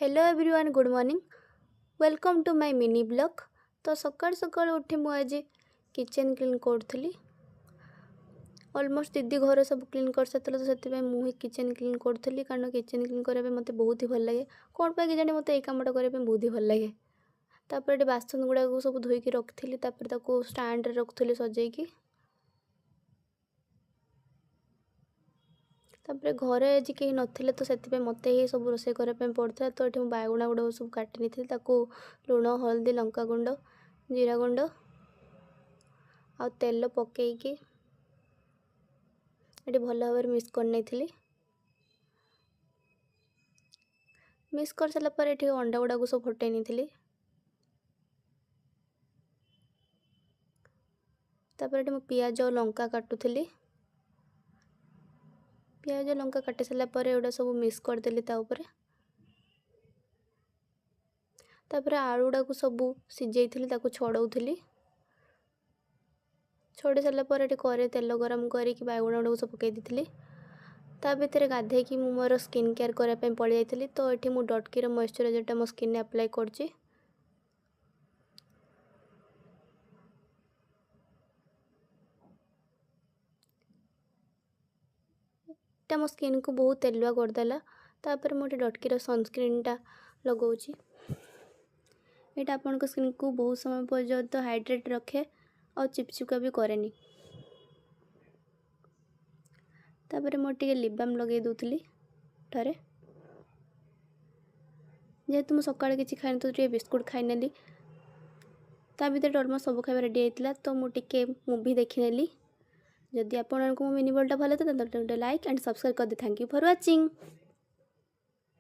Hello everyone, good morning, welcome to my mini vlog. ତ ସକାଳୁ ସକାଳୁ ଉଠି ମୁଁ ଆଜି କିଚେନ୍ କ୍ଲିନ୍ କରୁଥିଲି। ଅଲମୋଷ୍ଟ ଦିଦି ଘର ସବୁ କ୍ଲିନ୍ କରିସାରିଥିଲା, ତ ସେଥିପାଇଁ ମୁଁ ହିଁ କିଚେନ୍ କ୍ଲିନ୍ କରୁଥିଲି, କାରଣ କିଚେନ୍ କ୍ଲିନ୍ କରିବା ପାଇଁ ମୋତେ ବହୁତ ହି ଭଲ ଲାଗେ। କ'ଣ ପାଇଁ କେଜାଣି ମୋତେ ଏଇ କାମଟା କରିବା ପାଇଁ ବହୁତ ହି ଭଲ ଲାଗେ। ତାପରେ ଏଠି ବାସନ ଗୁଡ଼ାକୁ ସବୁ ଧୋଇକି ରଖିଥିଲି, ତାପରେ ତାକୁ ଷ୍ଟାଣ୍ଡରେ ରଖୁଥିଲି ସଜେଇକି। ତାପରେ ଘରେ ଆଜି କେହି ନଥିଲେ, ତ ସେଥିପାଇଁ ମୋତେ ହିଁ ସବୁ ରୋଷେଇ କରିବା ପାଇଁ ପଡ଼ୁଥିଲା। ତ ଏଠି ମୁଁ ବାଇଗଣ ଗୁଡ଼ାକ ସବୁ କାଟି ନେଇଥିଲି, ତାକୁ ଲୁଣ, ହଳଦୀ, ଲଙ୍କା ଗୁଣ୍ଡ, ଜିରା ଗୁଣ୍ଡ ଆଉ ତେଲ ପକାଇକି ଏଠି ଭଲ ଭାବରେ ମିକ୍ସ କରିନେଇଥିଲି। ମିକ୍ସ କରିସାରିଲା ପରେ ଏଠି ଅଣ୍ଡା ଗୁଡ଼ାକୁ ସବୁ ଫଟେଇ ନେଇଥିଲି। ତାପରେ ଏଠି ମୁଁ ପିଆଜ ଆଉ ଲଙ୍କା କାଟୁଥିଲି। ପିଆଜ ଲଙ୍କା କାଟି ସାରିଲା ପରେ ଏଗୁଡ଼ା ସବୁ ମିକ୍ସ କରିଦେଲି ତା ଉପରେ। ତାପରେ ଆଳୁ ଗୁଡ଼ାକୁ ସବୁ ସିଝେଇଥିଲି, ତାକୁ ଛଡ଼ଉଥିଲି। ଛଡ଼େଇ ସାରିଲା ପରେ ଏଠି କରେଇ ତେଲ ଗରମ କରିକି ବାଇଗଣ ଗୁଡ଼ାକୁ ସବୁ ପକାଇ ଦେଇଥିଲି। ତା ଭିତରେ ଗାଧେଇକି ମୁଁ ମୋର ସ୍କିନ୍ କେୟାର୍ କରିବା ପାଇଁ ପଳେଇ ଯାଇଥିଲି। ତ ଏଠି ମୁଁ ଡଟକିର ମଏଶ୍ଚରାଇଜର୍ଟା ମୋ ସ୍କିନ୍ରେ ଆପ୍ଲାଏ କରୁଛି। ଏଇଟା ମୋ ସ୍କିନ୍କୁ ବହୁତ ତେଲୁଆ କରିଦେଲା। ତାପରେ ମୁଁ ଏଠି ଡଟକିର ସନସ୍କ୍ରିନ୍ଟା ଲଗାଉଛି। ଏଇଟା ଆପଣଙ୍କ ସ୍କିନ୍କୁ ବହୁତ ସମୟ ପର୍ଯ୍ୟନ୍ତ ହାଇଡ୍ରେଟ୍ ରଖେ ଆଉ ଚିପଚିପା ବି କରେନି। ତାପରେ ମୁଁ ଟିକେ ଲିପ୍ ବାମ୍ ଲଗାଇ ଦେଉଥିଲି ଥରେ। ଯେହେତୁ ମୁଁ ସକାଳେ କିଛି ଖାଇନି, ତ ଟିକେ ବିସ୍କୁଟ୍ ଖାଇନେଲି। ତା ଭିତରେ ଅଲମୋଷ୍ଟ ସବୁ ଖାଇବା ରେଡ଼ି ହେଇଥିଲା, ତ ମୁଁ ଟିକେ ମୁଭି ଦେଖିନେଲି। ଯଦି ଆପଣଙ୍କୁ ମୋ ମିନି ବ୍ଲଗ୍ଟା ଭଲ ଲାଗିଥାଏ, ତାହେଲେ ଗୋଟେ ଲାଇକ୍ ଆଣ୍ଡ ସବସ୍କ୍ରାଇବ୍ କରିଦିଏ। Thank you for watching.